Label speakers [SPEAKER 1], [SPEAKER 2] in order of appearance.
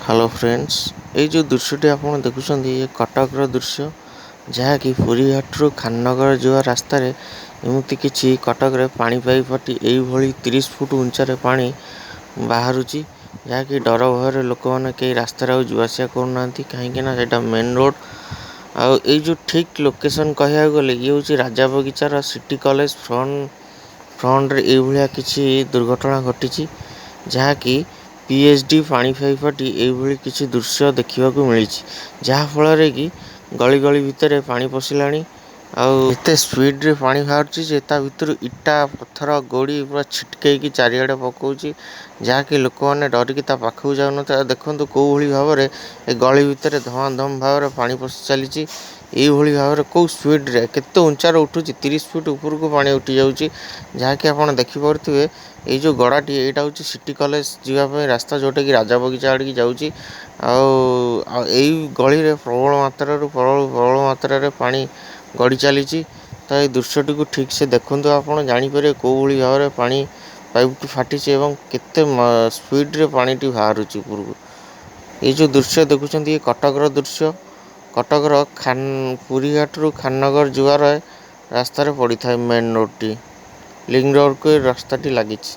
[SPEAKER 1] Hello friends, ଏଇ ଯେଉଁ ଦୃଶ୍ୟଟି ଆପଣ ଦେଖୁଛନ୍ତି ଇଏ କଟକର ଦୃଶ୍ୟ, ଯାହାକି ପୁରୀଘାଟରୁ ଖାନନଗର ଯିବା ରାସ୍ତାରେ ଏମିତି କିଛି କଟକରେ ପାଣି ପାଇପ୍ ଫାଟି ଏଇଭଳି 30 ଫୁଟ ଉଞ୍ଚାରେ ପାଣି ବାହାରୁଛି, ଯାହାକି ଡର ଭୟରେ ଲୋକମାନେ କେହି ରାସ୍ତାରେ ଆଉ ଯିବା ଆସିବା କରୁନାହାନ୍ତି, କାହିଁକିନା ସେଇଟା ମେନ୍ ରୋଡ଼। ଆଉ ଏଇ ଯେଉଁ ଠିକ୍ ଲୋକେସନ୍ କହିବାକୁ ଗଲେ ଇଏ ହେଉଛି ରାଜା ବଗିଚାର ସିଟି କଲେଜ ଫ୍ରଣ୍ଟରେ ଏଇଭଳିଆ କିଛି ଦୁର୍ଘଟଣା ଘଟିଛି, ଯାହାକି PHD ପାଣି ପାଇପ୍ ଫାଟି ଏଇଭଳି କିଛି ଦୃଶ୍ୟ ଦେଖିବାକୁ ମିଳିଛି, ଯାହାଫଳରେ କି ଗଳି ଗଳି ଭିତରେ ପାଣି ପଶିଲାଣି। ଆଉ ଏତେ ସ୍ପିଡ଼ରେ ପାଣି ବାହାରୁଛି ଯେ ତା ଭିତରୁ ଇଟା, ପଥର, ଗୋଡ଼ି ପୁରା ଛିଟକେଇକି ଚାରିଆଡ଼େ ପକାଉଛି, ଯାହାକି ଲୋକମାନେ ଡରିକି ତା ପାଖକୁ ଯାଉନଥିବେ। ଆଉ ଦେଖନ୍ତୁ କେଉଁଭଳି ଭାବରେ ଏ ଗଳି ଭିତରେ ଧମାଧମ ଭାବରେ ପାଣି ପଶି ଚାଲିଛି। ଏଇଭଳି ଭାବରେ କେଉଁ ସ୍ପିଡ଼ରେ କେତେ ଉଞ୍ଚାରେ ଉଠୁଛି, 30 ଫୁଟ ଉପରକୁ ପାଣି ଉଠି ଯାଉଛି, ଯାହାକି ଆପଣ ଦେଖିପାରୁଥିବେ। ଏଇ ଯେଉଁ ଗଡ଼ାଟି, ଏଇଟା ହେଉଛି ସିଟି କଲେଜ ଯିବା ପାଇଁ ରାସ୍ତା, ଯେଉଁଟାକି ରାଜା ବଗିଚା ଆଡ଼ିକି ଯାଉଛି। ଆଉ ଏଇ ଗଳିରେ ପ୍ରବଳ ମାତ୍ରାରୁ ପ୍ରବଳ ପ୍ରବଳ ମାତ୍ରାରେ ପାଣି ଗଡ଼ି ଚାଲିଛି। ତ ଏଇ ଦୃଶ୍ୟଟିକୁ ଠିକ୍ ସେ ଦେଖନ୍ତୁ, ଆପଣ ଜାଣିପାରିବେ କେଉଁଭଳି ଭାବରେ ପାଣି ପାଇପ୍ଟି ଫାଟିଛି ଏବଂ କେତେ ସ୍ପିଡ଼ରେ ପାଣିଟି ବାହାରୁଛି ଉପରକୁ। ଏଇ ଯେଉଁ ଦୃଶ୍ୟ ଦେଖୁଛନ୍ତି ଇଏ କଟକର ଦୃଶ୍ୟ, କଟକର ଖାନ ପୁରୀଘାଟରୁ ଖାନନଗର ଯିବାର ରାସ୍ତାରେ ପଡ଼ିଥାଏ ମେନ୍ ରୋଡ଼ଟି, ଲିଙ୍କ ରୋଡ଼କୁ ଏ ରାସ୍ତାଟି ଲାଗିଛି।